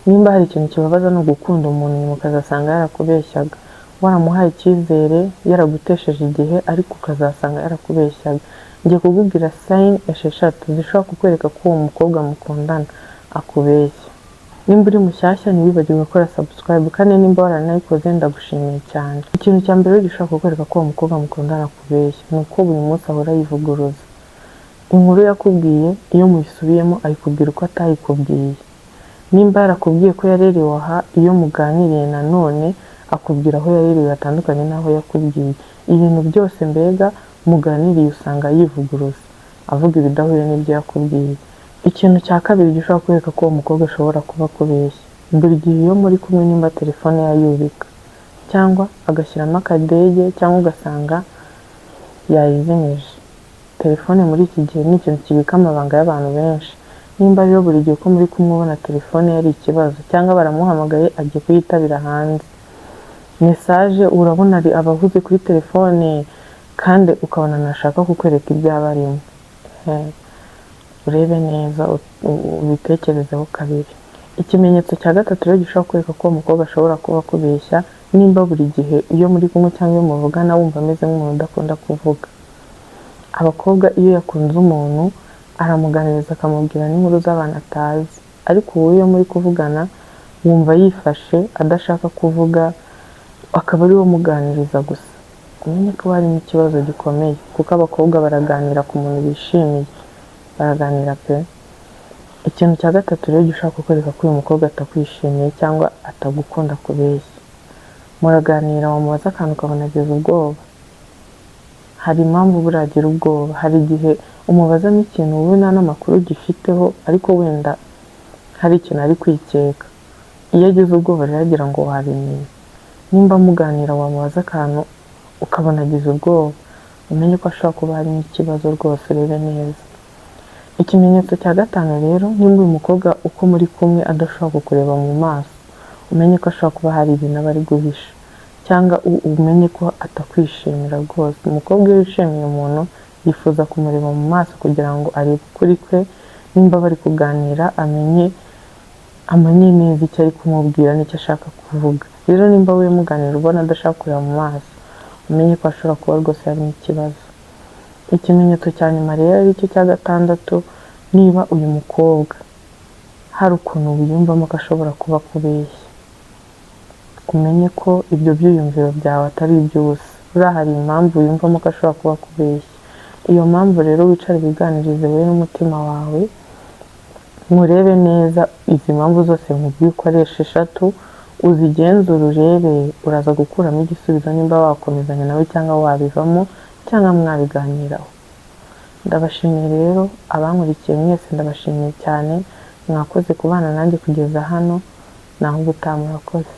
Nimba hari ikintu kibabaza, ni ugukunda umuntu nyuma ukazasanga yarakubeshyaga, waramuhaye icyizere, yaragutesheje igihe, ariko ukazasanga yarakubeshyaga. Ngiye kukubwira sign 6 zishobora kukwereka ko uwo mukobwa mukundana akubeshya. Nimba uri mushyashya, ntiwibagirwe gukora subscribe, kandi nimba waranayikoze ndagushimiye cyane. Ikintu cya mbere gishobora kukwereka ko uwo mukobwa mukundana akubeshya ni uko buri munsi ahora yivuguruza. Inkuru yakubwiye, iyo muyisubiyemo ayikubwira uko atayikubwiye. Nimba yarakubwiye ko yarerewe aha, iyo muganiriye nanone akubwira aho yarerewe hatandukanye n'aho yakubwiye. Ibintu byose mbega muganiriye usanga yivuguruza, avuga ibidahuye n'ibyo yakubwiye. Ikintu cya kabiri gishobora kwereka ko uwo mukobwa ashobora kuba akubeshya: buri gihe iyo muri kumwe, nimba telefone yayubika cyangwa agashyiramo akadege cyangwa ugasanga yayizimije. Telefone muri iki gihe ni ikintu kibika amabanga y'abantu benshi. Nimba rero buri gihe uko muri kumwe ubona telefone yari ikibazo, cyangwa baramuhamagaye agiye kuyitabira hanze, message urabona ari abahuze kuri telefone, kandi ukabona ntashaka kukwereka ibyo aba arimo, urebe neza, ubitekerezeho kabiri. Ikimenyetso cya gatatu rero gishobora kwereka ko uwo mukobwa ashobora kuba akubeshya: nimba buri gihe iyo muri kumwe cyangwa iyo muvugana wumva ameze nk'umuntu udakunda kuvuga. Abakobwa iyo yakunze umuntu aramuganiriza, akamubwira n'inkuru z'abantu atazi, ariko wowe iyo muri kuvugana wumva yifashe, adashaka kuvuga, akaba ari we umuganiriza gusa, umenye ko harimo ikibazo gikomeye, kuko abakobwa baraganira ku muntu bishimiye, baraganira pe. Ikintu cya gatatu rero gishobora kukwereka ko uyu mukobwa atakwishimiye cyangwa atagukunda kubeshya: muraganira, wamubaza akantu ukabona agize ubwoba. Hari impamvu buriya agira ubwoba. Hari igihe umubaza n'ikintu wowe nta n'amakuru ugifiteho, ariko wenda hari ikintu ari kwikeka. Iyo agize ubwoba rero agira ngo wabimenya. Nimba muganira, wamubaza akantu ukabona agize ubwoba, umenye ko ashobora kuba harimo ikibazo rwose, urebe neza. Ikimenyetso cya gatanu rero: nimba uyu mukobwa uko muri kumwe adashobora kukureba mu maso, umenye ko ashobora kuba hari ibintu aba ari guhisha, cyangwa umenye ko atakwishimira rwose. Umukobwa iyo yishimiye umuntu yifuza kumureba mu maso kugira ngo arebe ukuri kwe. Nimba bari kuganira, amenye neza icyo ari kumubwira n'icyo ashaka kuvuga. Rero nimba we muganira ubona adashaka kureba mu maso, umenye ko ashobora kuba rwose harimo ikibazo. Ikimenyetso cya nyuma rero, aricyo cya gatandatu: niba uyu mukobwa hari ukuntu wiyumvamo ko ashobora kuba akubeshya, umenye ko ibyo byiyumviro byawe atari iby'ubusa. Buriya hari impamvu wiyumvamo ko ashobora kuba akubeshya. Iyo mpamvu rero wicare wiganirize wowe n'umutima wawe, murebe neza izi mpamvu zose nkubwiye uko ari 6, uzigenzure urebe, uraza gukuramo igisubizo nimba wakomezanya nawe cyangwa wabivamo cyangwa mwabiganiraho. Ndabashimiye rero abankurikiye mwese, ndabashimiye cyane, mwakoze kubana nanjye kugeza hano. Naho ubutaha, murakoze.